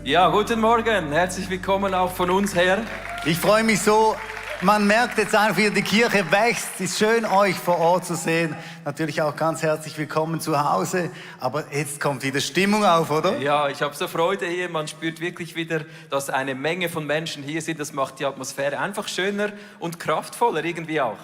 Ja, guten Morgen. Herzlich willkommen auch von uns her. Ich freue mich so. Man merkt jetzt einfach, wie die Kirche wächst. Es ist schön, euch vor Ort zu sehen. Natürlich auch ganz herzlich willkommen zu Hause. Aber jetzt kommt wieder Stimmung auf, oder? Ja, ich habe so Freude hier. Man spürt wirklich wieder, dass eine Menge von Menschen hier sind. Das macht die Atmosphäre einfach schöner und kraftvoller irgendwie auch.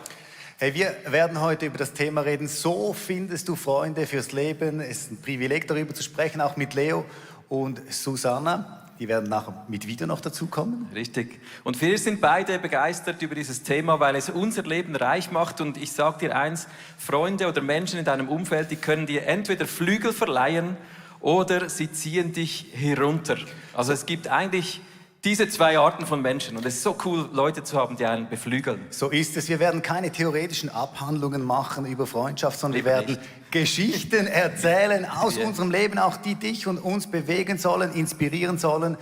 Hey, wir werden heute über das Thema reden. So findest du Freunde fürs Leben. Es ist ein Privileg, darüber zu sprechen, auch mit Leo und Susanna. Die werden nachher mit Video noch dazukommen. Richtig. Und wir sind beide begeistert über dieses Thema, weil es unser Leben reich macht. Und ich sage dir eins, Freunde oder Menschen in deinem Umfeld, die können dir entweder Flügel verleihen oder sie ziehen dich herunter. Also es gibt eigentlich diese zwei Arten von Menschen. Und es ist so cool, Leute zu haben, die einen beflügeln. So ist es. Wir werden keine theoretischen Abhandlungen machen über Freundschaft, sondern wir werden Geschichten erzählen aus unserem Leben, auch die dich und uns bewegen sollen, inspirieren sollen.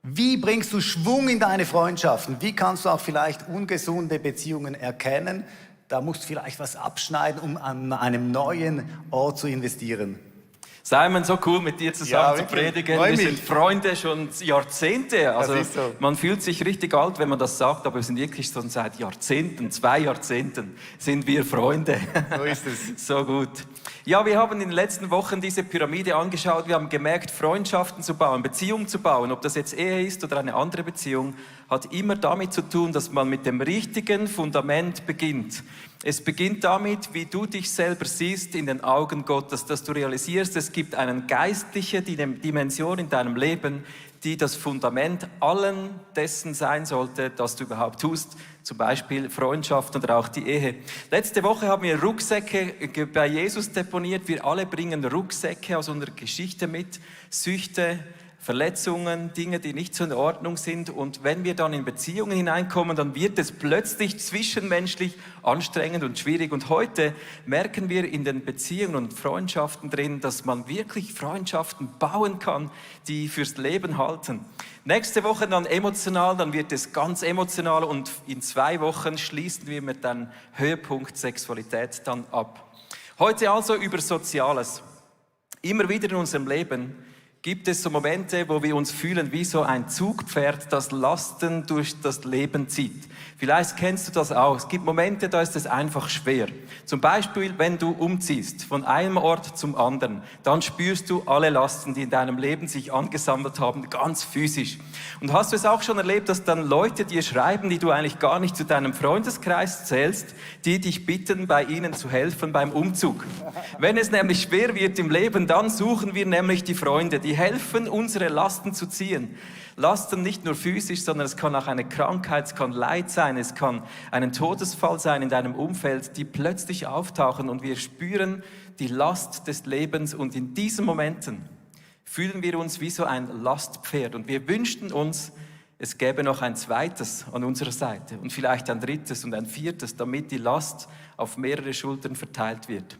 Wie bringst du Schwung in deine Freundschaften? Wie kannst du auch vielleicht ungesunde Beziehungen erkennen? Da musst du vielleicht was abschneiden, um an einem neuen Ort zu investieren. Simon, so cool mit dir zusammen zu wirklich. predigen. Wir sind Freunde schon Jahrzehnte. Also Das ist so. Man fühlt sich richtig alt, wenn man das sagt, aber wir sind wirklich schon seit Jahrzehnten, 2 Jahrzehnten sind wir Freunde. So ist es. So gut. Ja, wir haben in den letzten Wochen diese Pyramide angeschaut. Wir haben gemerkt, Freundschaften zu bauen, Beziehungen zu bauen, ob das jetzt Ehe ist oder eine andere Beziehung, hat immer damit zu tun, dass man mit dem richtigen Fundament beginnt. Es beginnt damit, wie du dich selber siehst in den Augen Gottes, dass du realisierst, es gibt eine geistliche Dimension in deinem Leben, die das Fundament allen dessen sein sollte, das du überhaupt tust, zum Beispiel Freundschaft oder auch die Ehe. Letzte Woche haben wir Rucksäcke bei Jesus deponiert. Wir alle bringen Rucksäcke aus unserer Geschichte mit, Süchte, Verletzungen, Dinge, die nicht so in Ordnung sind. Und wenn wir dann in Beziehungen hineinkommen, dann wird es plötzlich zwischenmenschlich anstrengend und schwierig. Und heute merken wir in den Beziehungen und Freundschaften drin, dass man wirklich Freundschaften bauen kann, die fürs Leben halten. Nächste Woche dann emotional, dann wird es ganz emotional und in 2 Wochen schließen wir mit dem Höhepunkt Sexualität dann ab. Heute also über Soziales. Immer wieder in unserem Leben gibt es so Momente, wo wir uns fühlen wie so ein Zugpferd, das Lasten durch das Leben zieht. Vielleicht kennst du das auch. Es gibt Momente, da ist es einfach schwer. Zum Beispiel, wenn du umziehst von einem Ort zum anderen, dann spürst du alle Lasten, die in deinem Leben sich angesammelt haben, ganz physisch. Und hast du es auch schon erlebt, dass dann Leute dir schreiben, die du eigentlich gar nicht zu deinem Freundeskreis zählst, die dich bitten, bei ihnen zu helfen beim Umzug? Wenn es nämlich schwer wird im Leben, dann suchen wir nämlich die Freunde, die helfen, unsere Lasten zu ziehen. Lasten nicht nur physisch, sondern es kann auch eine Krankheit, es kann Leid sein, es kann ein Todesfall sein in deinem Umfeld, die plötzlich auftauchen und wir spüren die Last des Lebens und in diesen Momenten fühlen wir uns wie so ein Lastpferd und wir wünschten uns, es gäbe noch ein zweites an unserer Seite und vielleicht ein drittes und ein viertes, damit die Last auf mehrere Schultern verteilt wird.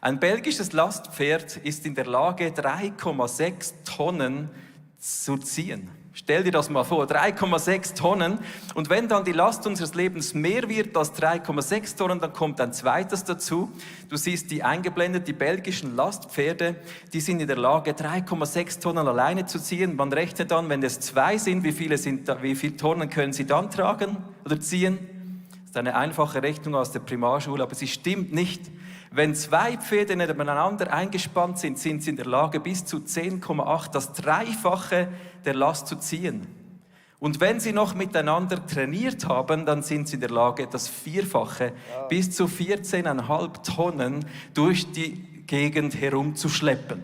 Ein belgisches Lastpferd ist in der Lage, 3,6 Tonnen zu ziehen. Stell dir das mal vor, 3,6 Tonnen. Und wenn dann die Last unseres Lebens mehr wird als 3,6 Tonnen, dann kommt ein zweites dazu. Du siehst die eingeblendet, die belgischen Lastpferde, die sind in der Lage, 3,6 Tonnen alleine zu ziehen. Man rechnet dann, wenn es 2 sind, wie viele Tonnen können sie dann tragen oder ziehen? Das ist eine einfache Rechnung aus der Primarschule, aber sie stimmt nicht. Wenn 2 Pferde nebeneinander eingespannt sind, sind sie in der Lage, bis zu 10,8, das Dreifache der Last zu ziehen. Und wenn sie noch miteinander trainiert haben, dann sind sie in der Lage, das Vierfache, bis zu 14,5 Tonnen durch die Gegend herumzuschleppen.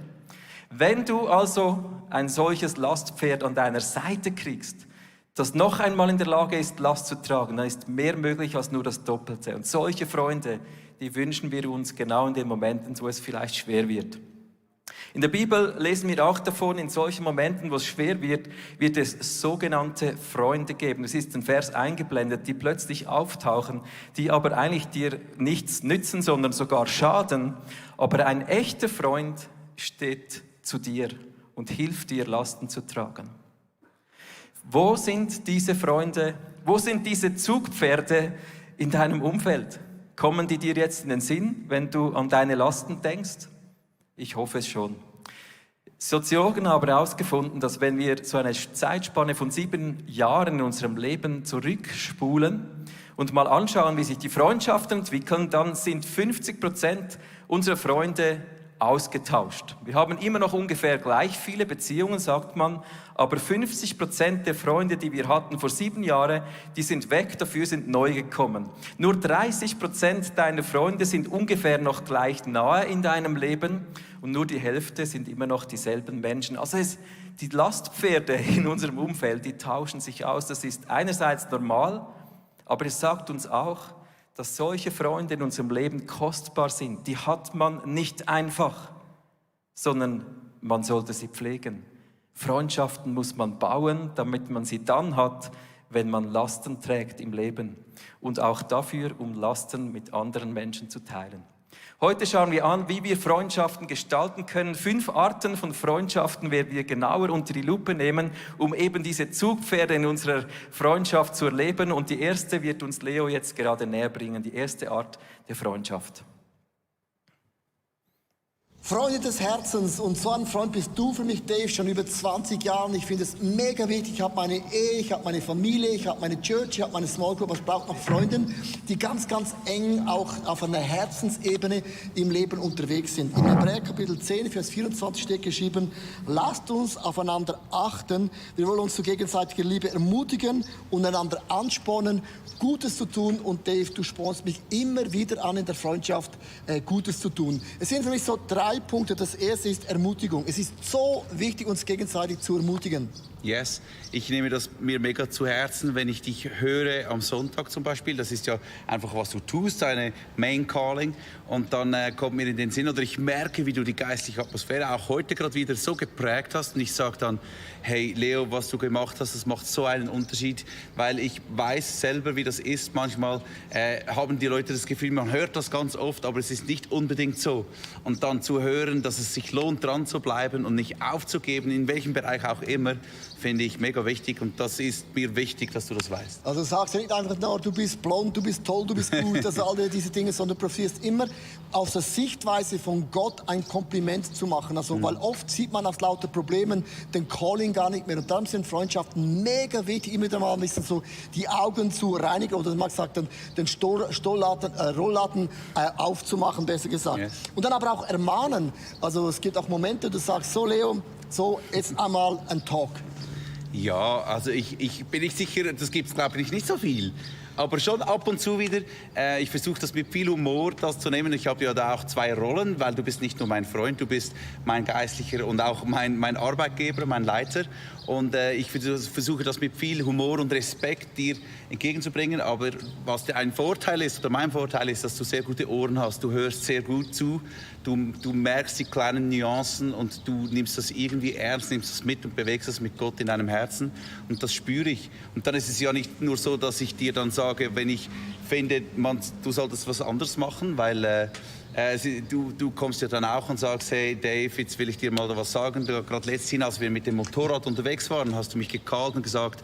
Wenn du also ein solches Lastpferd an deiner Seite kriegst, das noch einmal in der Lage ist, Last zu tragen, dann ist mehr möglich als nur das Doppelte. Und solche Freunde, die wünschen wir uns genau in den Momenten, wo es vielleicht schwer wird. In der Bibel lesen wir auch davon, in solchen Momenten, wo es schwer wird, wird es sogenannte Freunde geben. Es ist ein Vers eingeblendet, die plötzlich auftauchen, die aber eigentlich dir nichts nützen, sondern sogar schaden. Aber ein echter Freund steht zu dir und hilft dir, Lasten zu tragen. Wo sind diese Freunde, wo sind diese Zugpferde in deinem Umfeld? Kommen die dir jetzt in den Sinn, wenn du an deine Lasten denkst? Ich hoffe es schon. Soziologen haben herausgefunden, dass wenn wir so eine Zeitspanne von 7 Jahren in unserem Leben zurückspulen und mal anschauen, wie sich die Freundschaften entwickeln, dann sind 50% unserer Freunde ausgetauscht. Wir haben immer noch ungefähr gleich viele Beziehungen, sagt man, aber 50% der Freunde, die wir hatten vor 7 Jahren, die sind weg, dafür sind neu gekommen. Nur 30% deiner Freunde sind ungefähr noch gleich nahe in deinem Leben und nur die Hälfte sind immer noch dieselben Menschen. Also die Lastpferde in unserem Umfeld, die tauschen sich aus. Das ist einerseits normal, aber es sagt uns auch, dass solche Freunde in unserem Leben kostbar sind. Die hat man nicht einfach, sondern man sollte sie pflegen. Freundschaften muss man bauen, damit man sie dann hat, wenn man Lasten trägt im Leben. Und auch dafür, um Lasten mit anderen Menschen zu teilen. Heute schauen wir an, wie wir Freundschaften gestalten können. 5 Arten von Freundschaften werden wir genauer unter die Lupe nehmen, um eben diese Zugpferde in unserer Freundschaft zu erleben. Und die erste wird uns Leo jetzt gerade näher bringen, die erste Art der Freundschaft. Freunde des Herzens, und so ein Freund bist du für mich, Dave, schon über 20 Jahre. Ich finde es mega wichtig. Ich habe meine Ehe, ich habe meine Familie, ich habe meine Church, ich habe meine Small Group, aber ich brauche noch Freunde, die ganz, ganz eng auch auf einer Herzensebene im Leben unterwegs sind. In Hebräer Kapitel 10, Vers 24 steht geschrieben, lasst uns aufeinander achten. Wir wollen uns zur gegenseitigen Liebe ermutigen und einander anspornen, Gutes zu tun. Und Dave, du spornst mich immer wieder an, in der Freundschaft Gutes zu tun. Es sind für mich so 3 Punkte. Das erste ist Ermutigung. Es ist so wichtig, uns gegenseitig zu ermutigen. Yes, ich nehme das mir mega zu Herzen, wenn ich dich höre am Sonntag zum Beispiel. Das ist ja einfach, was du tust, deine Main Calling. Und dann kommt mir in den Sinn, oder ich merke, wie du die geistliche Atmosphäre auch heute gerade wieder so geprägt hast. Und ich sage dann, hey Leo, was du gemacht hast, das macht so einen Unterschied. Weil ich weiß selber, wie das ist. Manchmal haben die Leute das Gefühl, man hört das ganz oft, aber es ist nicht unbedingt so. Und dann zu hören, dass es sich lohnt, dran zu bleiben und nicht aufzugeben, in welchem Bereich auch immer, finde ich mega wichtig, und das ist mir wichtig, dass du das weißt. Also du sagst ja nicht einfach nur, du bist blond, du bist toll, du bist gut, also all diese Dinge, sondern du profitierst immer aus der Sichtweise von Gott ein Kompliment zu machen. Also, weil oft sieht man aus lauter Problemen den Calling gar nicht mehr. Und darum sind Freundschaften mega wichtig, immer wieder mal ein bisschen so die Augen zu reinigen oder man sagt dann den Rollladen aufzumachen, besser gesagt. Yes. Und dann aber auch ermahnen. Also es gibt auch Momente, du sagst, so Leo, so jetzt einmal ein Talk. Ja, also ich bin nicht sicher, das gibt es glaube ich nicht so viel. Aber schon ab und zu wieder. Ich versuche das mit viel Humor das zu nehmen. Ich habe ja da auch 2 Rollen, weil du bist nicht nur mein Freund, du bist mein Geistlicher und auch mein Arbeitgeber, mein Leiter. Und ich versuche das mit viel Humor und Respekt dir entgegenzubringen. Aber was ein Vorteil ist, oder mein Vorteil ist, dass du sehr gute Ohren hast. Du hörst sehr gut zu, du merkst die kleinen Nuancen und du nimmst das irgendwie ernst, nimmst das mit und bewegst das mit Gott in deinem Herzen. Und das spüre ich. Und dann ist es ja nicht nur so, dass ich dir dann sage, wenn ich finde, du solltest was anderes machen, weil du kommst ja dann auch und sagst, hey Dave, jetzt will ich dir mal was sagen. Gerade letztens, als wir mit dem Motorrad unterwegs waren, hast du mich gecallt und gesagt,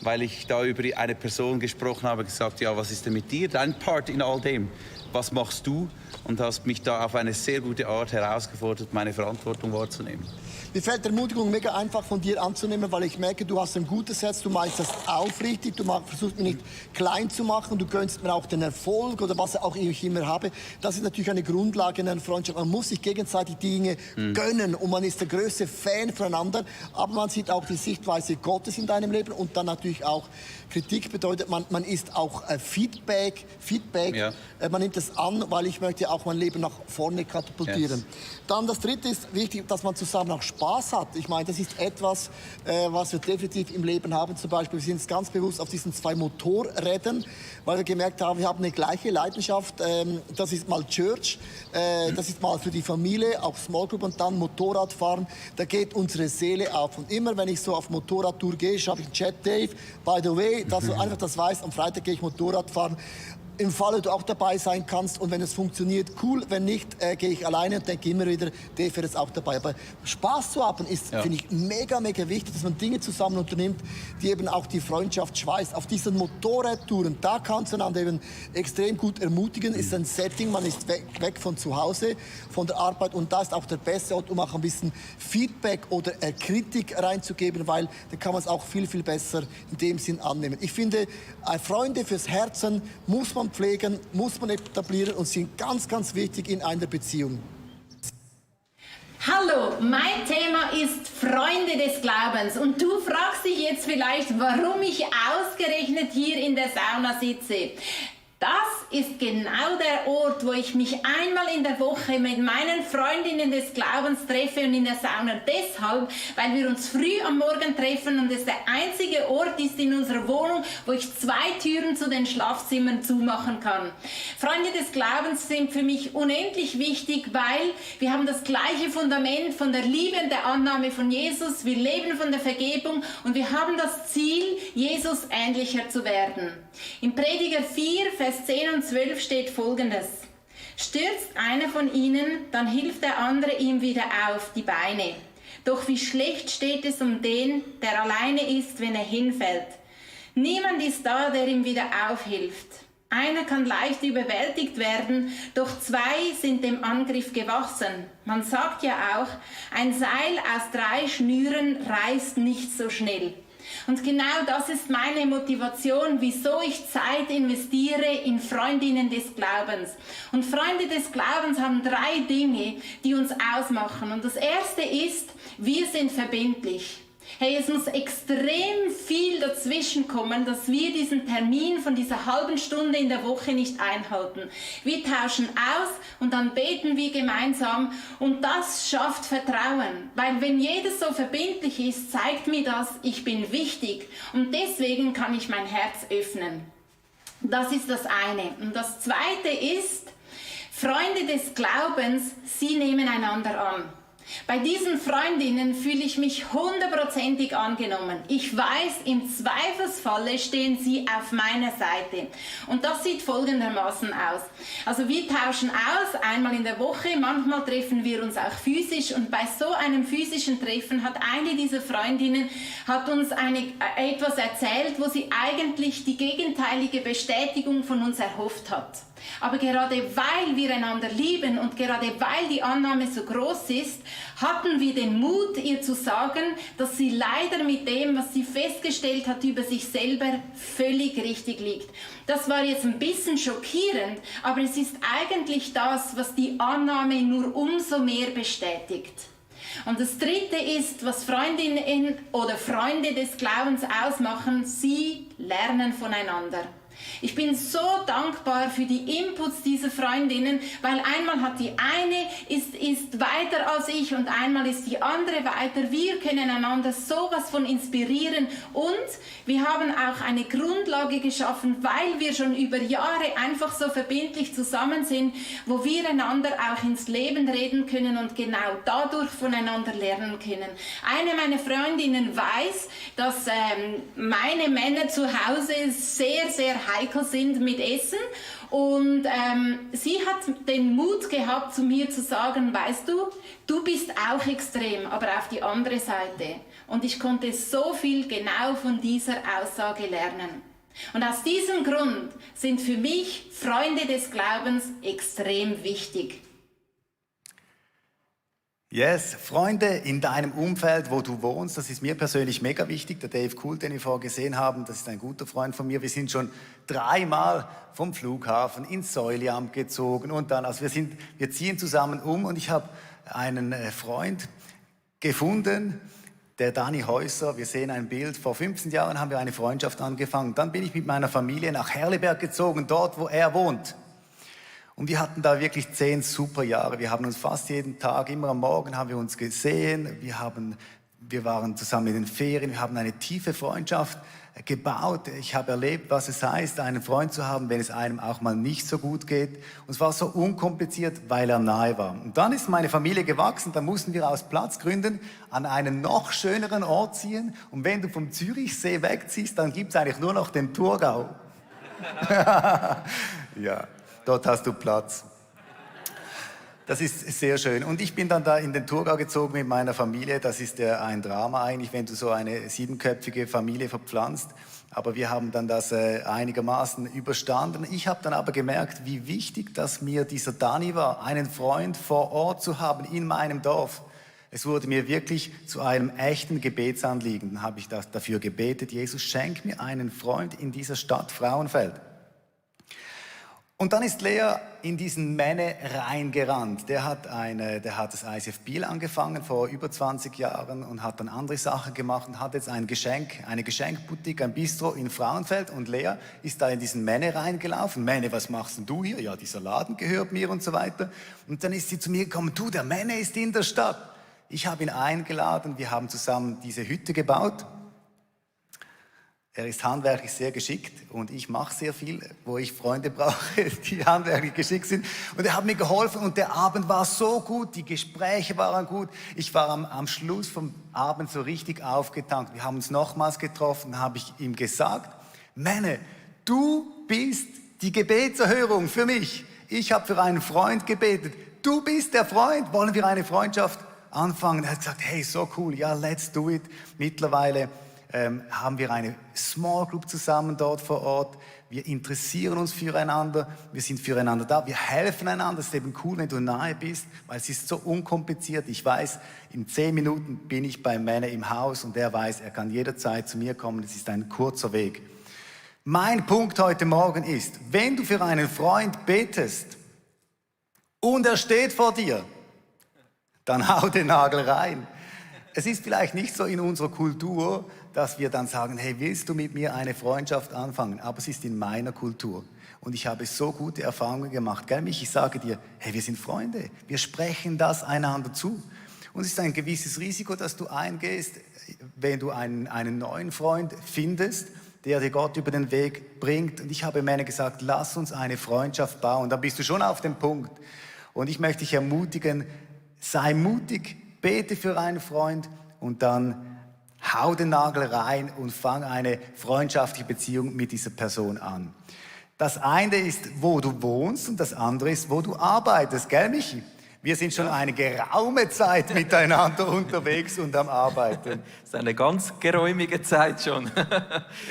weil ich da über eine Person gesprochen habe, gesagt, ja, was ist denn mit dir, dein Part in all dem? Was machst du? Und hast mich da auf eine sehr gute Art herausgefordert, meine Verantwortung wahrzunehmen. Mir fällt die Ermutigung mega einfach von dir anzunehmen, weil ich merke, du hast ein gutes Herz, du meinst das aufrichtig, du versuchst mich nicht klein zu machen, du gönnst mir auch den Erfolg oder was auch ich immer habe. Das ist natürlich eine Grundlage in einer Freundschaft. Man muss sich gegenseitig Dinge gönnen und man ist der größte Fan voneinander, aber man sieht auch die Sichtweise Gottes in deinem Leben und dann natürlich auch Kritik bedeutet, man ist auch Feedback, ja. Man nimmt es an, weil ich möchte auch mein Leben nach vorne katapultieren. Yes. Dann das Dritte ist wichtig, dass man zusammen auch Spaß hat. Ich meine, das ist etwas, was wir definitiv im Leben haben. Zum Beispiel, wir sind uns ganz bewusst auf diesen 2 Motorrädern, weil wir gemerkt haben, wir haben eine gleiche Leidenschaft. Das ist mal Church, das ist mal für die Familie, auch Small Group und dann Motorradfahren. Da geht unsere Seele auf. Und immer, wenn ich so auf Motorradtour gehe, schreibe ich einen Chat, Dave, by the way, dass du einfach das weißt, am Freitag gehe ich Motorrad fahren. im Falle du auch dabei sein kannst. Und wenn es funktioniert, cool. Wenn nicht, gehe ich alleine und denke immer wieder, Dave wäre jetzt auch dabei. Aber Spaß zu haben ist, finde ich, mega, mega wichtig, dass man Dinge zusammen unternimmt, die eben auch die Freundschaft schweißt. Auf diesen Motorradtouren, da kannst du einander eben extrem gut ermutigen. Ist ein Setting, man ist weg von zu Hause, von der Arbeit. Und da ist auch der beste Ort, um auch ein bisschen Feedback oder Kritik reinzugeben, weil da kann man es auch viel, viel besser in dem Sinn annehmen. Ich finde, Freunde fürs Herzen muss man pflegen, muss man etablieren und sind ganz, ganz wichtig in einer Beziehung. Hallo, mein Thema ist Freunde des Glaubens und du fragst dich jetzt vielleicht, warum ich ausgerechnet hier in der Sauna sitze. Das ist genau der Ort, wo ich mich einmal in der Woche mit meinen Freundinnen des Glaubens treffe und in der Sauna deshalb, weil wir uns früh am Morgen treffen und es der einzige Ort ist in unserer Wohnung, wo ich 2 Türen zu den Schlafzimmern zumachen kann. Freunde des Glaubens sind für mich unendlich wichtig, weil wir haben das gleiche Fundament von der Liebe und der Annahme von Jesus, wir leben von der Vergebung und wir haben das Ziel, Jesus ähnlicher zu werden. Im Prediger 4, Vers 10 und 12 steht Folgendes: Stürzt einer von ihnen, dann hilft der andere ihm wieder auf die Beine. Doch wie schlecht steht es um den, der alleine ist, wenn er hinfällt. Niemand ist da, der ihm wieder aufhilft. Einer kann leicht überwältigt werden, doch 2 sind dem Angriff gewachsen. Man sagt ja auch, ein Seil aus 3 Schnüren reißt nicht so schnell. Und genau das ist meine Motivation, wieso ich Zeit investiere in Freundinnen des Glaubens. Und Freunde des Glaubens haben 3 Dinge, die uns ausmachen. Und das erste ist, wir sind verbindlich. Hey, es muss extrem viel dazwischen kommen, dass wir diesen Termin von dieser halben Stunde in der Woche nicht einhalten. Wir tauschen aus und dann beten wir gemeinsam und das schafft Vertrauen. Weil wenn jeder so verbindlich ist, zeigt mir das, ich bin wichtig und deswegen kann ich mein Herz öffnen. Das ist das eine. Und das zweite ist, Freunde des Glaubens, sie nehmen einander an. Bei diesen Freundinnen fühle ich mich 100%ig angenommen. Ich weiß, im Zweifelsfalle stehen sie auf meiner Seite. Und das sieht folgendermaßen aus. Also wir tauschen aus, einmal in der Woche, manchmal treffen wir uns auch physisch. Und bei so einem physischen Treffen hat eine dieser Freundinnen uns etwas erzählt, wo sie eigentlich die gegenteilige Bestätigung von uns erhofft hat. Aber gerade weil wir einander lieben und gerade weil die Annahme so groß ist, hatten wir den Mut, ihr zu sagen, dass sie leider mit dem, was sie festgestellt hat über sich selber, völlig richtig liegt. Das war jetzt ein bisschen schockierend, aber es ist eigentlich das, was die Annahme nur umso mehr bestätigt. Und das dritte ist, was Freundinnen oder Freunde des Glaubens ausmachen, sie lernen voneinander. Ich bin so dankbar für die Inputs dieser Freundinnen, weil einmal hat die eine ist weiter als ich und einmal ist die andere weiter. Wir können einander sowas von inspirieren und wir haben auch eine Grundlage geschaffen, weil wir schon über Jahre einfach so verbindlich zusammen sind, wo wir einander auch ins Leben reden können und genau dadurch voneinander lernen können. Eine meiner Freundinnen weiß, dass meine Männer zu Hause sehr, sehr heikel sind mit Essen und sie hat den Mut gehabt, zu mir zu sagen, weißt du, du bist auch extrem, aber auf die andere Seite. Und ich konnte so viel genau von dieser Aussage lernen. Und aus diesem Grund sind für mich Freunde des Glaubens extrem wichtig. Yes, Freunde in deinem Umfeld, wo du wohnst, das ist mir persönlich mega wichtig. Der Dave Kuhl, den wir vorher gesehen haben, das ist ein guter Freund von mir. Wir sind schon 3-mal vom Flughafen ins Säuliamt gezogen und dann, also wir ziehen zusammen um und ich habe einen Freund gefunden, der Dani Häuser. Wir sehen ein Bild. Vor 15 Jahren haben wir eine Freundschaft angefangen. Dann bin ich mit meiner Familie nach Herliberg gezogen, dort, wo er wohnt. Und wir hatten da wirklich 10 super Jahre. Wir haben uns fast jeden Tag, immer am Morgen haben wir uns gesehen. Wir waren zusammen in den Ferien. Wir haben eine tiefe Freundschaft gebaut. Ich habe erlebt, was es heißt, einen Freund zu haben, wenn es einem auch mal nicht so gut geht. Und es war so unkompliziert, weil er nahe war. Und dann ist meine Familie gewachsen. Da mussten wir aus Platzgründen an einen noch schöneren Ort ziehen. Und wenn du vom Zürichsee wegziehst, dann gibt es eigentlich nur noch den Thurgau. Ja, dort hast du Platz. Das ist sehr schön. Und ich bin dann da in den Thurgau gezogen mit meiner Familie. Das ist ja ein Drama eigentlich, wenn du so eine 7-köpfige Familie verpflanzt. Aber wir haben dann das einigermaßen überstanden. Ich habe dann aber gemerkt, wie wichtig das mir dieser Dani war, einen Freund vor Ort zu haben in meinem Dorf. Es wurde mir wirklich zu einem echten Gebetsanliegen. Dann habe ich dafür gebetet, Jesus, schenk mir einen Freund in dieser Stadt Frauenfeld. Und dann ist Lea in diesen Männer reingerannt. Der hat das ICF Biel angefangen vor über 20 Jahren und hat dann andere Sachen gemacht und hat jetzt eine Geschenkboutique, ein Bistro in Frauenfeld. Und Lea ist da in diesen Männer reingelaufen. Männer, was machst denn du hier? Ja, dieser Laden gehört mir und so weiter. Und dann ist sie zu mir gekommen, du, der Männer ist in der Stadt. Ich habe ihn eingeladen, wir haben zusammen diese Hütte gebaut. Er ist handwerklich sehr geschickt und ich mache sehr viel, wo ich Freunde brauche, die handwerklich geschickt sind. Und er hat mir geholfen und der Abend war so gut, die Gespräche waren gut. Ich war am Schluss vom Abend so richtig aufgetankt. Wir haben uns nochmals getroffen, habe ich ihm gesagt, Männer, du bist die Gebetserhörung für mich. Ich habe für einen Freund gebetet. Du bist der Freund. Wollen wir eine Freundschaft anfangen? Er hat gesagt, hey, so cool, ja, let's do it. Mittlerweile haben wir eine Small Group zusammen dort vor Ort. Wir interessieren uns füreinander, wir sind füreinander da, wir helfen einander. Es ist eben cool, wenn du nahe bist, weil es ist so unkompliziert. Ich weiß, in 10 Minuten bin ich bei Männer im Haus und der weiß, er kann jederzeit zu mir kommen. Es ist ein kurzer Weg. Mein Punkt heute Morgen ist, wenn du für einen Freund betest und er steht vor dir, dann hau den Nagel rein. Es ist vielleicht nicht so in unserer Kultur, dass wir dann sagen, hey, willst du mit mir eine Freundschaft anfangen? Aber es ist in meiner Kultur. Und ich habe so gute Erfahrungen gemacht. Gell, Mich, ich sage dir, hey, wir sind Freunde. Wir sprechen das einander zu. Und es ist ein gewisses Risiko, das du eingehst, wenn du einen neuen Freund findest, der dir Gott über den Weg bringt. Und ich habe Männer gesagt, lass uns eine Freundschaft bauen. Dann bist du schon auf dem Punkt. Und ich möchte dich ermutigen, sei mutig, bete für einen Freund und dann hau den Nagel rein und fang eine freundschaftliche Beziehung mit dieser Person an. Das eine ist, wo du wohnst und das andere ist, wo du arbeitest, gell, Michi? Wir sind schon eine geraume Zeit miteinander unterwegs und am Arbeiten. Das ist eine ganz geräumige Zeit schon.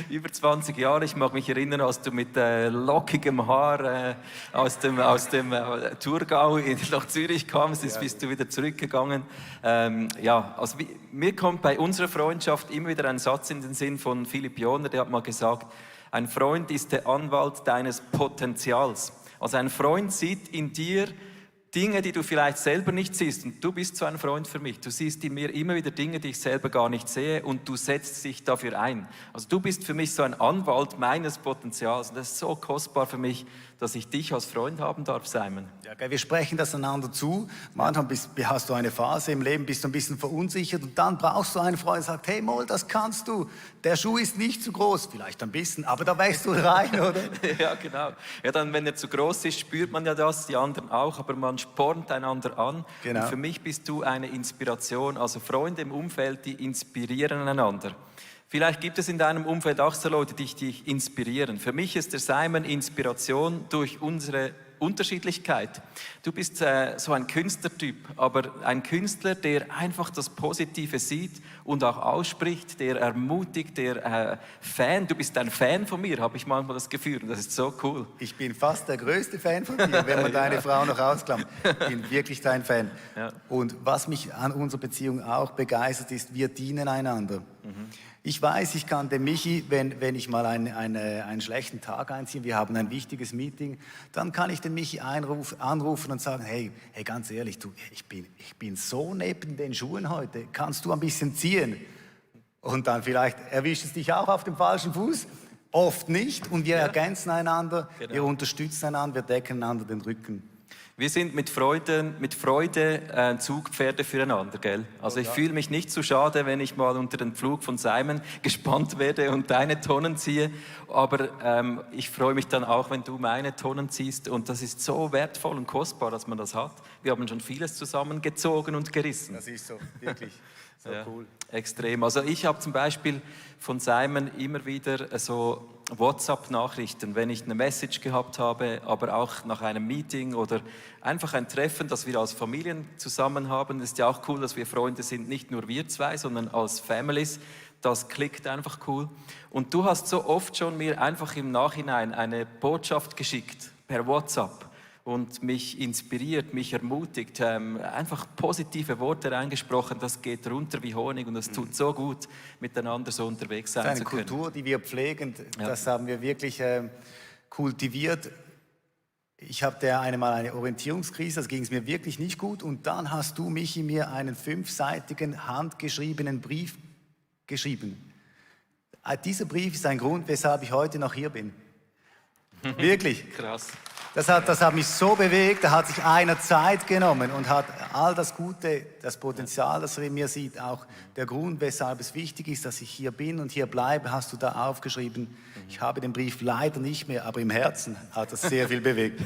Über 20 Jahre. Ich mag mich erinnern, als du mit lockigem Haar aus dem Thurgau nach Zürich kamst, bist du wieder zurückgegangen. Also mir kommt bei unserer Freundschaft immer wieder ein Satz in den Sinn von Philipp Joner, der hat mal gesagt, ein Freund ist der Anwalt deines Potenzials. Also ein Freund sieht in dir Dinge, die du vielleicht selber nicht siehst. Und du bist so ein Freund für mich. Du siehst in mir immer wieder Dinge, die ich selber gar nicht sehe und du setzt dich dafür ein. Also du bist für mich so ein Anwalt meines Potenzials. Und das ist so kostbar für mich, dass ich dich als Freund haben darf, Simon. Ja, okay, wir sprechen das einander zu. Manchmal hast du eine Phase im Leben, bist du ein bisschen verunsichert und dann brauchst du einen Freund, der sagt, hey Moll, das kannst du. Der Schuh ist nicht zu groß, vielleicht ein bisschen, aber da wächst du rein, oder? Ja, genau. Ja, dann, wenn er zu groß ist, spürt man ja das, die anderen auch, aber man spornt einander an. Genau. Und für mich bist du eine Inspiration, also Freunde im Umfeld, die inspirieren einander. Vielleicht gibt es in deinem Umfeld auch so Leute, die dich inspirieren. Für mich ist der Simon Inspiration durch unsere Unterschiedlichkeit. Du bist so ein Künstlertyp, aber ein Künstler, der einfach das Positive sieht und auch ausspricht, der ermutigt, der Fan. Du bist ein Fan von mir, habe ich manchmal das Gefühl. Und das ist so cool. Ich bin fast der größte Fan von dir, wenn man deine Frau noch ausklammert. Ich bin wirklich dein Fan. Ja. Und was mich an unserer Beziehung auch begeistert ist, wir dienen einander. Ich weiß, ich kann den Michi, wenn ich mal einen schlechten Tag einziehe, wir haben ein wichtiges Meeting, dann kann ich den Michi anrufen und sagen, hey, ganz ehrlich, ich bin so neben den Schuhen heute, kannst du ein bisschen ziehen? Und dann vielleicht erwischt es dich auch auf dem falschen Fuß, oft nicht, und wir ergänzen einander, genau. Wir unterstützen einander, wir decken einander den Rücken. Wir sind mit Freude Zugpferde füreinander, gell? Also ich fühle mich nicht zu schade, wenn ich mal unter den Pflug von Simon gespannt werde und deine Tonnen ziehe. Aber ich freue mich dann auch, wenn du meine Tonnen ziehst. Und das ist so wertvoll und kostbar, dass man das hat. Wir haben schon vieles zusammengezogen und gerissen. Das ist so, wirklich. So ja, cool. Extrem. Also ich habe zum Beispiel von Simon immer wieder so WhatsApp-Nachrichten, wenn ich eine Message gehabt habe, aber auch nach einem Meeting oder einfach ein Treffen, das wir als Familien zusammen haben. Es ist ja auch cool, dass wir Freunde sind, nicht nur wir zwei, sondern als Families. Das klickt einfach cool. Und du hast so oft schon mir einfach im Nachhinein eine Botschaft geschickt per WhatsApp und mich inspiriert, mich ermutigt, einfach positive Worte reingesprochen. Das geht runter wie Honig und es tut so gut, miteinander so unterwegs sein zu können. Das ist eine Kultur, die wir pflegen. Das haben wir wirklich kultiviert. Ich hatte einmal eine Orientierungskrise, das ging es mir wirklich nicht gut. Und dann hast du, Michi, mir einen 5-seitigen, handgeschriebenen Brief geschrieben. Dieser Brief ist ein Grund, weshalb ich heute noch hier bin. Wirklich. Krass. Das hat mich so bewegt, da hat sich einer Zeit genommen und hat all das Gute, das Potenzial, das er in mir sieht, auch der Grund, weshalb es wichtig ist, dass ich hier bin und hier bleibe, hast du da aufgeschrieben. Ich habe den Brief leider nicht mehr, aber im Herzen hat das sehr viel bewegt.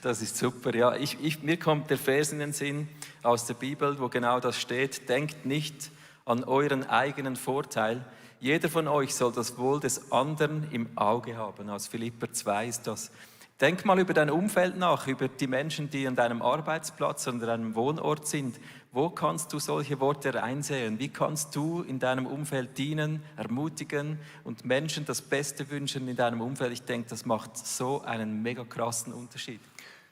Das ist super, ja. Mir kommt der Vers in den Sinn aus der Bibel, wo genau das steht. Denkt nicht an euren eigenen Vorteil. Jeder von euch soll das Wohl des anderen im Auge haben. Aus Philipper 2 ist das. Denk mal über dein Umfeld nach, über die Menschen, die an deinem Arbeitsplatz, an deinem Wohnort sind. Wo kannst du solche Worte reinsehen? Wie kannst du in deinem Umfeld dienen, ermutigen und Menschen das Beste wünschen in deinem Umfeld? Ich denke, das macht so einen mega krassen Unterschied.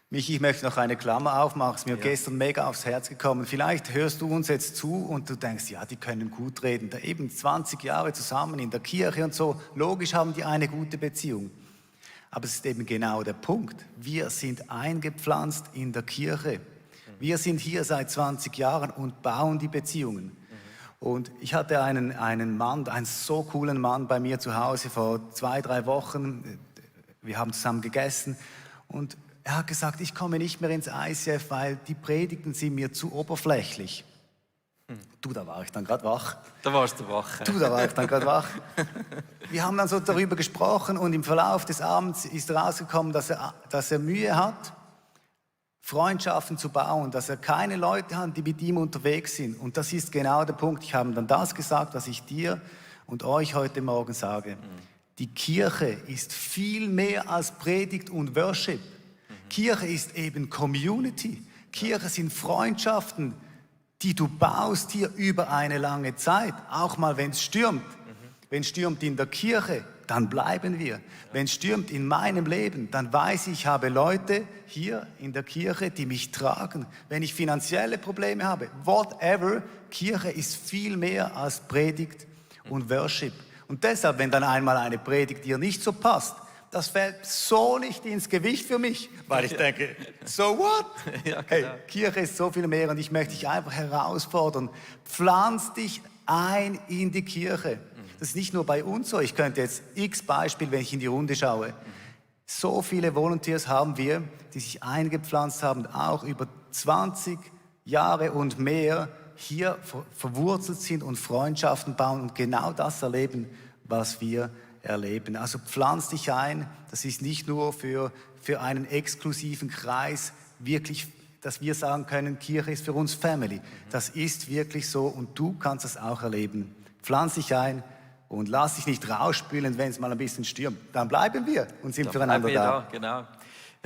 Michi, ich möchte noch eine Klammer aufmachen. Es ist mir gestern mega aufs Herz gekommen. Vielleicht hörst du uns jetzt zu und du denkst, ja, die können gut reden. Da eben 20 Jahre zusammen in der Kirche und so. Logisch haben die eine gute Beziehung. Aber es ist eben genau der Punkt. Wir sind eingepflanzt in der Kirche. Wir sind hier seit 20 Jahren und bauen die Beziehungen. Und ich hatte einen Mann, einen so coolen Mann bei mir zu Hause vor 2-3 Wochen. Wir haben zusammen gegessen und er hat gesagt, ich komme nicht mehr ins ICF, weil die Predigten sind mir zu oberflächlich. Du, da war ich dann gerade wach. Da warst du wach. Du, da war ich dann gerade wach. Wir haben dann so darüber gesprochen und im Verlauf des Abends ist rausgekommen, dass er Mühe hat, Freundschaften zu bauen, dass er keine Leute hat, die mit ihm unterwegs sind. Und das ist genau der Punkt. Ich habe dann das gesagt, was ich dir und euch heute Morgen sage. Die Kirche ist viel mehr als Predigt und Worship. Kirche ist eben Community. Kirche sind Freundschaften, die du baust hier über eine lange Zeit, auch mal wenn es stürmt. Wenn es stürmt in der Kirche, dann bleiben wir. Wenn es stürmt in meinem Leben, dann weiß ich habe Leute hier in der Kirche, die mich tragen. Wenn ich finanzielle Probleme habe, whatever, Kirche ist viel mehr als Predigt und Worship. Und deshalb, wenn dann einmal eine Predigt dir nicht so passt, das fällt so nicht ins Gewicht für mich, weil ich denke, so what? Ja, hey, Kirche ist so viel mehr und ich möchte dich einfach herausfordern. Pflanz dich ein in die Kirche. Das ist nicht nur bei uns so. Ich könnte jetzt x Beispiele, wenn ich in die Runde schaue. So viele Volunteers haben wir, die sich eingepflanzt haben, auch über 20 Jahre und mehr hier verwurzelt sind und Freundschaften bauen und genau das erleben, was wir erleben. Also pflanz dich ein. Das ist nicht nur für einen exklusiven Kreis wirklich, dass wir sagen können, Kirche ist für uns Family. Das ist wirklich so und du kannst es auch erleben. Pflanz dich ein und lass dich nicht rausspülen, wenn es mal ein bisschen stürmt. Dann bleiben wir und sind füreinander da. Genau.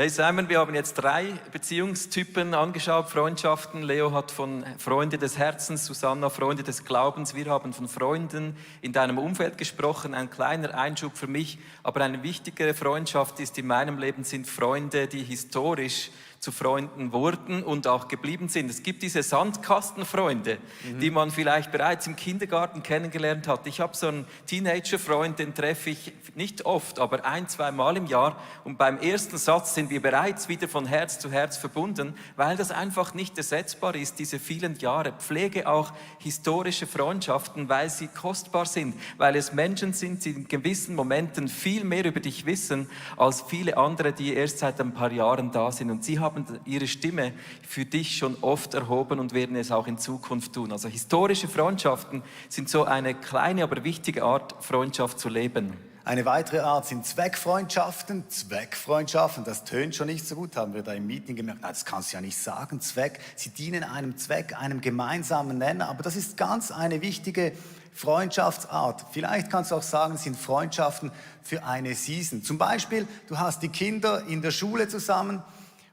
Hey Simon, wir haben jetzt 3 Beziehungstypen angeschaut, Freundschaften. Leo hat von Freunde des Herzens, Susanna Freunde des Glaubens. Wir haben von Freunden in deinem Umfeld gesprochen. Ein kleiner Einschub für mich, aber eine wichtigere Freundschaft ist in meinem Leben, sind Freunde, die historisch zu Freunden wurden und auch geblieben sind. Es gibt diese Sandkastenfreunde, die man vielleicht bereits im Kindergarten kennengelernt hat. Ich habe so einen Teenagerfreund, den treffe ich nicht oft, aber 1-2 Mal im Jahr. Und beim ersten Satz sind wir bereits wieder von Herz zu Herz verbunden, weil das einfach nicht ersetzbar ist, diese vielen Jahre. Pflege auch historische Freundschaften, weil sie kostbar sind, weil es Menschen sind, die in gewissen Momenten viel mehr über dich wissen, als viele andere, die erst seit ein paar Jahren da sind. Und sie haben ihre Stimme für dich schon oft erhoben und werden es auch in Zukunft tun. Also historische Freundschaften sind so eine kleine, aber wichtige Art, Freundschaft zu leben. Eine weitere Art sind Zweckfreundschaften. Zweckfreundschaften, das tönt schon nicht so gut, haben wir da im Meeting gemerkt. Nein, das kannst du ja nicht sagen, Zweck. Sie dienen einem Zweck, einem gemeinsamen Nenner. Aber das ist ganz eine wichtige Freundschaftsart. Vielleicht kannst du auch sagen, es sind Freundschaften für eine Season. Zum Beispiel, du hast die Kinder in der Schule zusammen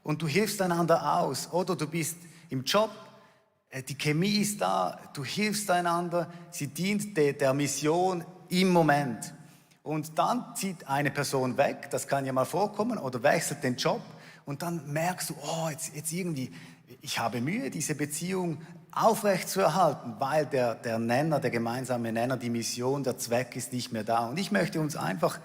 und du hilfst einander aus. Oder du bist im Job, die Chemie ist da, du hilfst einander, sie dient der Mission im Moment. Und dann zieht eine Person weg, das kann ja mal vorkommen, oder wechselt den Job und dann merkst du, oh, jetzt irgendwie, ich habe Mühe, diese Beziehung aufrechtzuerhalten, weil der Nenner, der gemeinsame Nenner, die Mission, der Zweck ist nicht mehr da. Und ich möchte uns einfach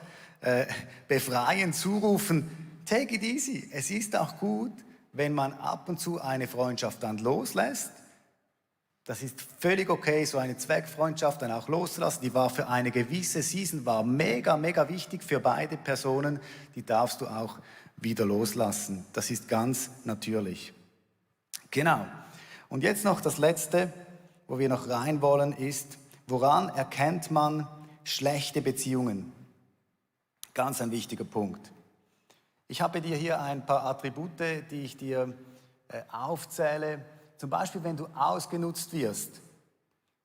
befreien, zurufen, take it easy. Es ist auch gut, wenn man ab und zu eine Freundschaft dann loslässt. Das ist völlig okay, so eine Zweckfreundschaft dann auch loszulassen. Die war für eine gewisse Season, war mega, mega wichtig für beide Personen. Die darfst du auch wieder loslassen. Das ist ganz natürlich. Genau. Und jetzt noch das Letzte, wo wir noch rein wollen, ist, woran erkennt man schlechte Beziehungen? Ganz ein wichtiger Punkt. Ich habe dir hier ein paar Attribute, die ich dir aufzähle. Zum Beispiel, wenn du ausgenutzt wirst.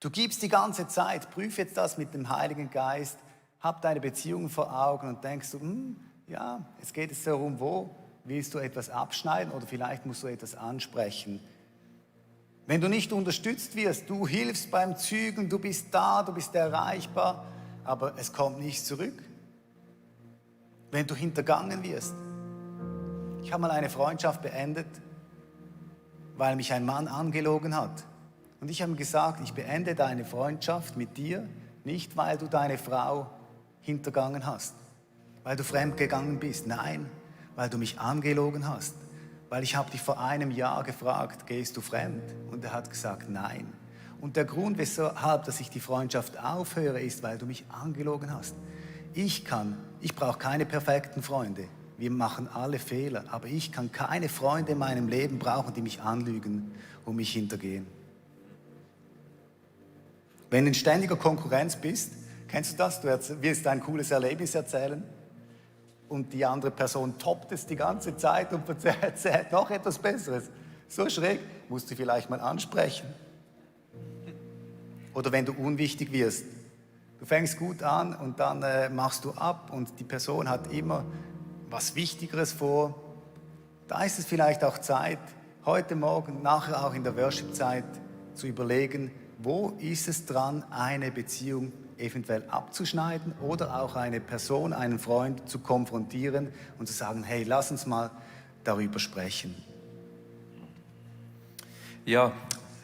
Du gibst die ganze Zeit, prüf jetzt das mit dem Heiligen Geist, hab deine Beziehungen vor Augen und denkst du, ja, es geht jetzt darum, wo willst du etwas abschneiden oder vielleicht musst du etwas ansprechen. Wenn du nicht unterstützt wirst, du hilfst beim Zügeln, du bist da, du bist erreichbar, aber es kommt nichts zurück. Wenn du hintergangen wirst. Ich habe mal eine Freundschaft beendet, weil mich ein Mann angelogen hat. Und ich habe ihm gesagt, ich beende deine Freundschaft mit dir, nicht weil du deine Frau hintergangen hast, weil du fremdgegangen bist. Nein, weil du mich angelogen hast. Weil ich habe dich vor einem Jahr gefragt, gehst du fremd? Und er hat gesagt, nein. Und der Grund, weshalb dass ich die Freundschaft aufhöre, ist, weil du mich angelogen hast. Ich brauche keine perfekten Freunde. Wir machen alle Fehler, aber ich kann keine Freunde in meinem Leben brauchen, die mich anlügen und mich hintergehen. Wenn du in ständiger Konkurrenz bist, kennst du das? Du willst ein cooles Erlebnis erzählen und die andere Person toppt es die ganze Zeit und erzählt noch etwas Besseres. So schräg, musst du vielleicht mal ansprechen. Oder wenn du unwichtig wirst. Du fängst gut an und dann machst du ab und die Person hat immer was Wichtigeres vor. Da ist es vielleicht auch Zeit, heute Morgen, nachher auch in der Worship-Zeit, zu überlegen, wo ist es dran, eine Beziehung eventuell abzuschneiden oder auch eine Person, einen Freund zu konfrontieren und zu sagen, hey, lass uns mal darüber sprechen. Ja,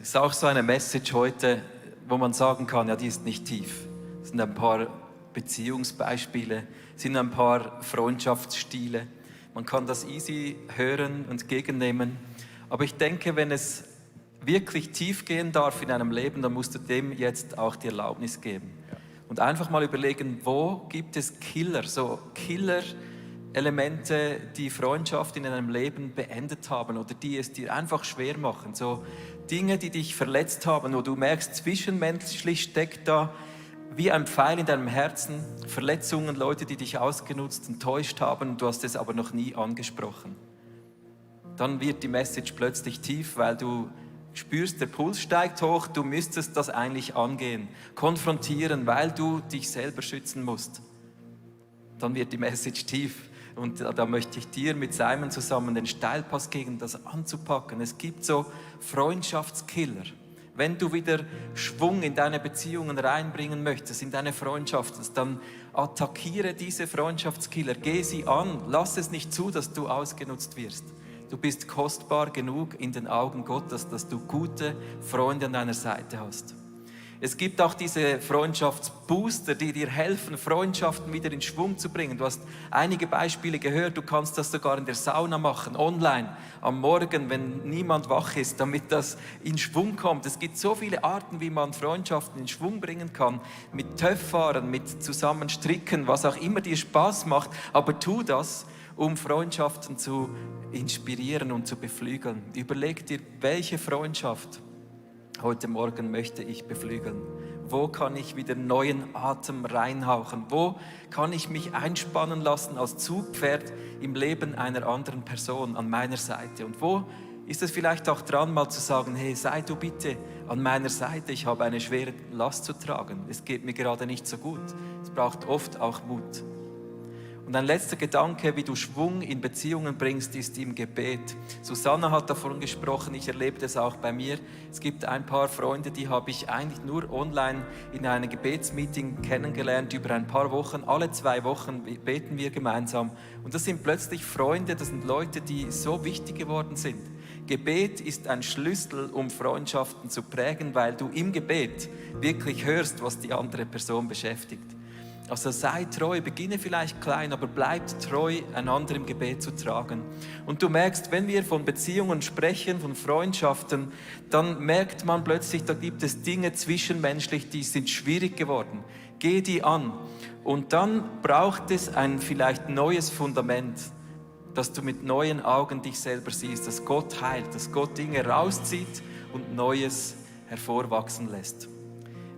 es ist auch so eine Message heute, wo man sagen kann, ja, die ist nicht tief. Es sind ein paar Beziehungsbeispiele, es sind ein paar Freundschaftsstile. Man kann das easy hören und gegennehmen. Aber ich denke, wenn es wirklich tief gehen darf in einem Leben, dann musst du dem jetzt auch die Erlaubnis geben. Und einfach mal überlegen, wo gibt es Killer, so Killer-Elemente, die Freundschaft in einem Leben beendet haben oder die es dir einfach schwer machen. So Dinge, die dich verletzt haben, wo du merkst, zwischenmenschlich steckt da wie ein Pfeil in deinem Herzen, Verletzungen, Leute, die dich ausgenutzt, enttäuscht haben und du hast es aber noch nie angesprochen. Dann wird die Message plötzlich tief, weil du spürst, der Puls steigt hoch, du müsstest das eigentlich angehen, konfrontieren, weil du dich selber schützen musst. Dann wird die Message tief und da möchte ich dir mit Simon zusammen den Steilpass geben, das anzupacken. Es gibt so Freundschaftskiller. Wenn du wieder Schwung in deine Beziehungen reinbringen möchtest, in deine Freundschaften, dann attackiere diese Freundschaftskiller, geh sie an, lass es nicht zu, dass du ausgenutzt wirst. Du bist kostbar genug in den Augen Gottes, dass du gute Freunde an deiner Seite hast. Es gibt auch diese Freundschaftsbooster, die dir helfen, Freundschaften wieder in Schwung zu bringen. Du hast einige Beispiele gehört, du kannst das sogar in der Sauna machen, online, am Morgen, wenn niemand wach ist, damit das in Schwung kommt. Es gibt so viele Arten, wie man Freundschaften in Schwung bringen kann, mit Töpffahren, mit Zusammenstricken, was auch immer dir Spaß macht, aber tu das, um Freundschaften zu inspirieren und zu beflügeln. Überleg dir, welche Freundschaft heute Morgen möchte ich beflügeln. Wo kann ich wieder neuen Atem reinhauchen? Wo kann ich mich einspannen lassen als Zugpferd im Leben einer anderen Person an meiner Seite? Und wo ist es vielleicht auch dran, mal zu sagen, hey, sei du bitte an meiner Seite, ich habe eine schwere Last zu tragen. Es geht mir gerade nicht so gut. Es braucht oft auch Mut. Und ein letzter Gedanke, wie du Schwung in Beziehungen bringst, ist im Gebet. Susanna hat davon gesprochen, ich erlebe das auch bei mir. Es gibt ein paar Freunde, die habe ich eigentlich nur online in einem Gebetsmeeting kennengelernt, über ein paar Wochen. Alle 2 Wochen beten wir gemeinsam. Und das sind plötzlich Freunde, das sind Leute, die so wichtig geworden sind. Gebet ist ein Schlüssel, um Freundschaften zu prägen, weil du im Gebet wirklich hörst, was die andere Person beschäftigt. Also sei treu, beginne vielleicht klein, aber bleib treu, einander im Gebet zu tragen. Und du merkst, wenn wir von Beziehungen sprechen, von Freundschaften, dann merkt man plötzlich, da gibt es Dinge zwischenmenschlich, die sind schwierig geworden. Geh die an. Und dann braucht es ein vielleicht neues Fundament, dass du mit neuen Augen dich selber siehst, dass Gott heilt, dass Gott Dinge rauszieht und Neues hervorwachsen lässt.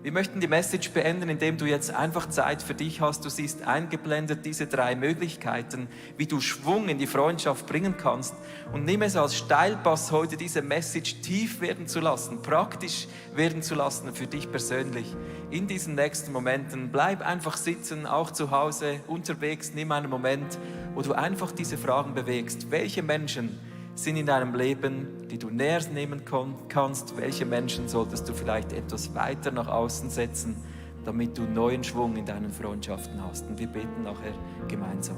Wir möchten die Message beenden, indem du jetzt einfach Zeit für dich hast. Du siehst eingeblendet diese 3 Möglichkeiten, wie du Schwung in die Freundschaft bringen kannst. Und nimm es als Steilpass heute, diese Message tief werden zu lassen, praktisch werden zu lassen für dich persönlich. In diesen nächsten Momenten bleib einfach sitzen, auch zu Hause, unterwegs, nimm einen Moment, wo du einfach diese Fragen bewegst. Welche Menschen sind in deinem Leben, die du näher nehmen kannst? Welche Menschen solltest du vielleicht etwas weiter nach außen setzen, damit du neuen Schwung in deinen Freundschaften hast? Und wir beten nachher gemeinsam.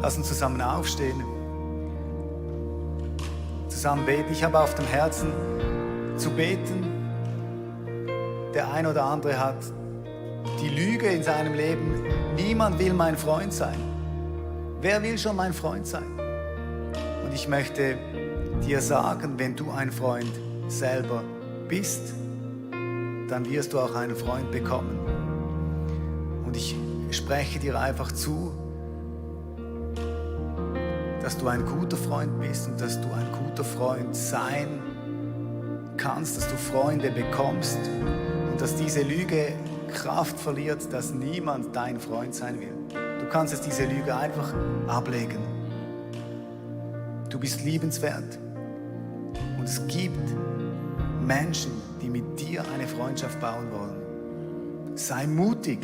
Lass uns zusammen aufstehen, zusammen beten. Ich habe auf dem Herzen zu beten. Der ein oder andere hat die Lüge in seinem Leben, niemand will mein Freund sein. Wer will schon mein Freund sein? Und ich möchte dir sagen, wenn du ein Freund selber bist, dann wirst du auch einen Freund bekommen. Und ich spreche dir einfach zu, dass du ein guter Freund bist und dass du ein guter Freund sein kannst, dass du Freunde bekommst und dass diese Lüge Kraft verliert, dass niemand dein Freund sein will. Du kannst jetzt diese Lüge einfach ablegen. Du bist liebenswert und es gibt Menschen, die mit dir eine Freundschaft bauen wollen. Sei mutig,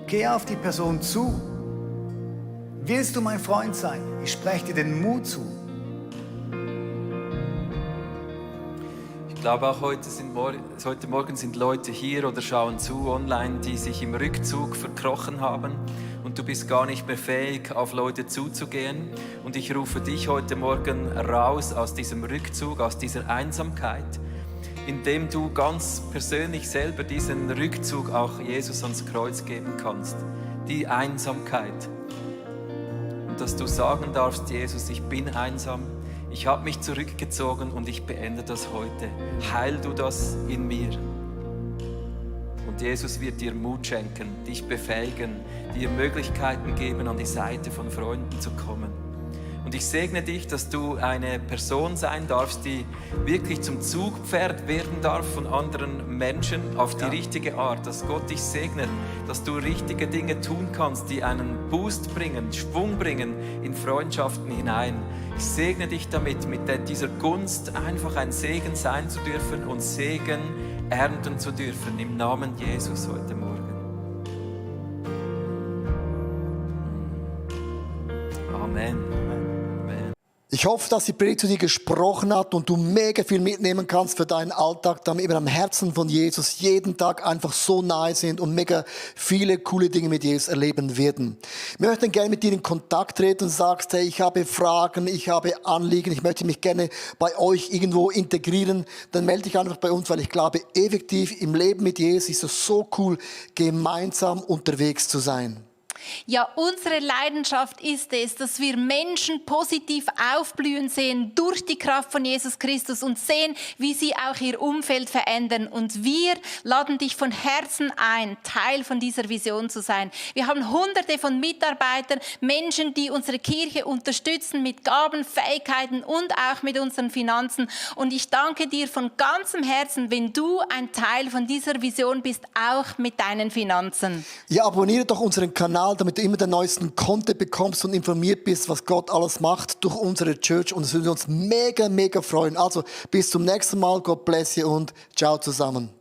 geh auf die Person zu. Willst du mein Freund sein? Ich spreche dir den Mut zu. Ich glaube auch heute Morgen sind Leute hier oder schauen zu online, die sich im Rückzug verkrochen haben und du bist gar nicht mehr fähig, auf Leute zuzugehen. Und ich rufe dich heute Morgen raus aus diesem Rückzug, aus dieser Einsamkeit, indem du ganz persönlich selber diesen Rückzug auch Jesus ans Kreuz geben kannst. Die Einsamkeit. Dass du sagen darfst, Jesus, ich bin einsam, ich habe mich zurückgezogen und ich beende das heute. Heil du das in mir. Und Jesus wird dir Mut schenken, dich befähigen, dir Möglichkeiten geben, an die Seite von Freunden zu kommen. Und ich segne dich, dass du eine Person sein darfst, die wirklich zum Zugpferd werden darf von anderen Menschen auf die richtige Art. Dass Gott dich segnet, dass du richtige Dinge tun kannst, die einen Boost bringen, Schwung bringen in Freundschaften hinein. Ich segne dich damit, mit dieser Gunst einfach ein Segen sein zu dürfen und Segen ernten zu dürfen im Namen Jesus heute Morgen. Amen. Amen. Ich hoffe, dass die Predigt zu dir gesprochen hat und du mega viel mitnehmen kannst für deinen Alltag, damit wir am Herzen von Jesus jeden Tag einfach so nahe sind und mega viele coole Dinge mit Jesus erleben werden. Wir möchten gerne mit dir in Kontakt treten und sagst, hey, ich habe Fragen, ich habe Anliegen, ich möchte mich gerne bei euch irgendwo integrieren, dann melde dich einfach bei uns, weil ich glaube, effektiv im Leben mit Jesus ist es so cool, gemeinsam unterwegs zu sein. Ja, unsere Leidenschaft ist es, dass wir Menschen positiv aufblühen sehen durch die Kraft von Jesus Christus und sehen, wie sie auch ihr Umfeld verändern. Und wir laden dich von Herzen ein, Teil von dieser Vision zu sein. Wir haben Hunderte von Mitarbeitern, Menschen, die unsere Kirche unterstützen mit Gaben, Fähigkeiten und auch mit unseren Finanzen. Und ich danke dir von ganzem Herzen, wenn du ein Teil von dieser Vision bist, auch mit deinen Finanzen. Ja, abonniere doch unseren Kanal, damit du immer den neuesten Content bekommst und informiert bist, was Gott alles macht durch unsere Church. Und es würde uns mega, mega freuen. Also bis zum nächsten Mal. Gott bless you und ciao zusammen.